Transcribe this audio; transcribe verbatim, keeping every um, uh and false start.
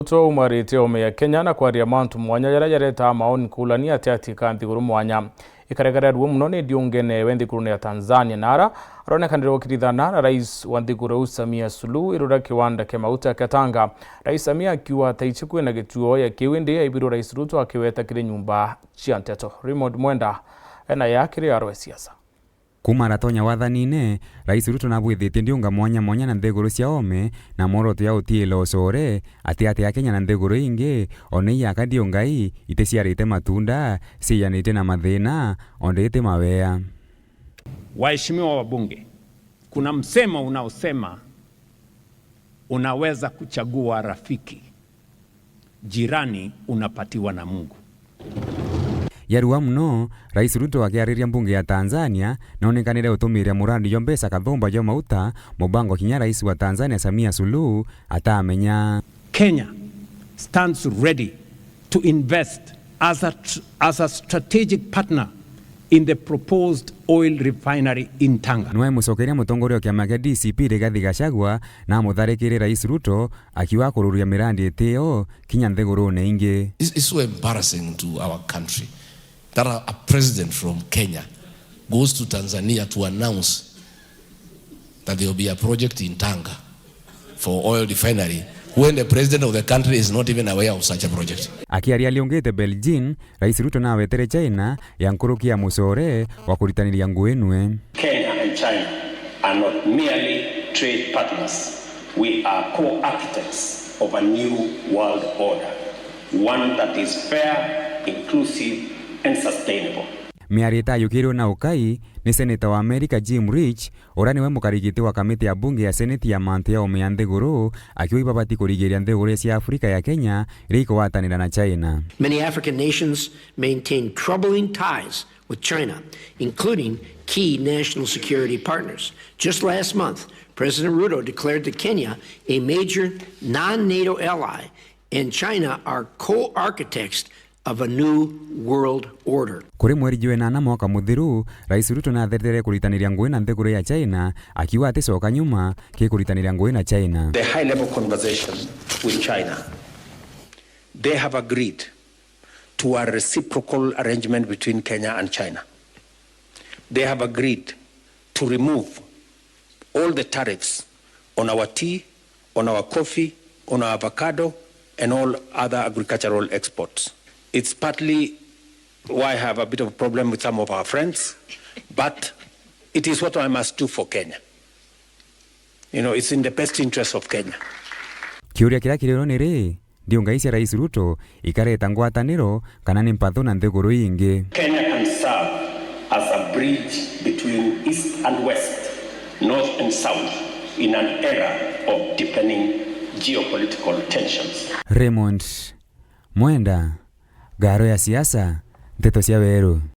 Ruto aumarite oome ya Kenya na kwaria mantu mwanya jaria jaretaa maoni kuulania atiati ka nthiguru mwanya. Ikarekarerua muno ni ndiungene we nthigurune ya Tanzania, na ara aronekanire gukirithana na rais wa nthiguru iu Samia Suluhu irura kiwanda kia mauta kia Tanga. Rais Samia akiuga ataichi kwina gituo ya kiu, indi aibirwe Rais Ruto akiweta kiri nyumba cia nteto. Raymond Mwenda ena ya kiri arwe siasa. Kuuma aratonya wathanine, Rais Ruto nabwithitie ndiunga mwanya mwanya na nthiguru cia oome na mworoto ya utiila ucore ati ati ya Kenya na nthiguru ingi, o na iyaka ndiunga ii iticiarite matunda, ciijanite na mathina, o ndi iti mawea. Waheshimiwa wabunge, kuna msemo unaosema, "Unaweza kuchagua rafiki, jirani unapatiwa na Mungu." Yarua muno, Rais Ruto akiariria mbunge ya Tanzania, noonekanire utumiria muradi jwa mbeca kathumba jwa mauta, mubango kinya rais wa Tanzania Samia Suluhu atamenya. Kenya stands ready to invest as a tr-, as a strategic partner in the proposed oil refinery in Tanga. Nwe mucokeria mutongoria wa kiama kia D C P Rigathi Gachagua na amutharikire Rais Ruto akiuga akururia miradi itiyo kinya nthigurune ingi. It's, it's so embarrassing to our country that a, a president from Kenya goes to Tanzania to announce that there will be a project in Tanga for oil refinery when the president of the country is not even aware of such a project. Akiaria aliungite Beijing, Rais Ruto nawetere China ya nkuruki ya mucore wa kuritaniria ngugi nwe. Kenya and China are not merely trade partners. We are co-architects of a new world order, one that is fair, inclusive, and sustainable. Miario itayukirwe na ukai ni seneta wa Amerika Jim Risch, uria niwe mukari giti wa kamiti ya bunge ya seneti ya mantu ya oome ya nthiguru, akiuga ibabati kurigiria nthiguru cia Afrika ya Kenya iria ikugwatanira na China. Many African nations maintain troubling ties with China, including key national security partners. Just last month, President Ruto declared that Kenya, a major non-NATO ally, and China are co-architects of a new world order. Kuri mweri jwa inana mwaka muthiru, Rais Ruto nathetere kuritaniria ngugi na nthiguru ya China, akiuga aticoka nyuma ki kuritaniria ngugi na China. The high-level conversation with China, they have agreed to a reciprocal arrangement between Kenya and China. They have agreed to remove all the tariffs on our tea, on our coffee, on our avocado, and all other agricultural exports. It's partly why I have a bit of a problem with some of our friends, but it is what I must do for Kenya. You know, it's in the best interest of Kenya. Kiuria kiria kiri ro ni ri, ndiunga ii cia Rais Ruto ikareta ngwataniro kana ni mpathu na nthiguru ingi? Kenya can serve as a bridge between East and West, North and South in an era of deepening geopolitical tensions. Raymond Mwenda, Ngaro ya Siasa, Nteto cia Weru.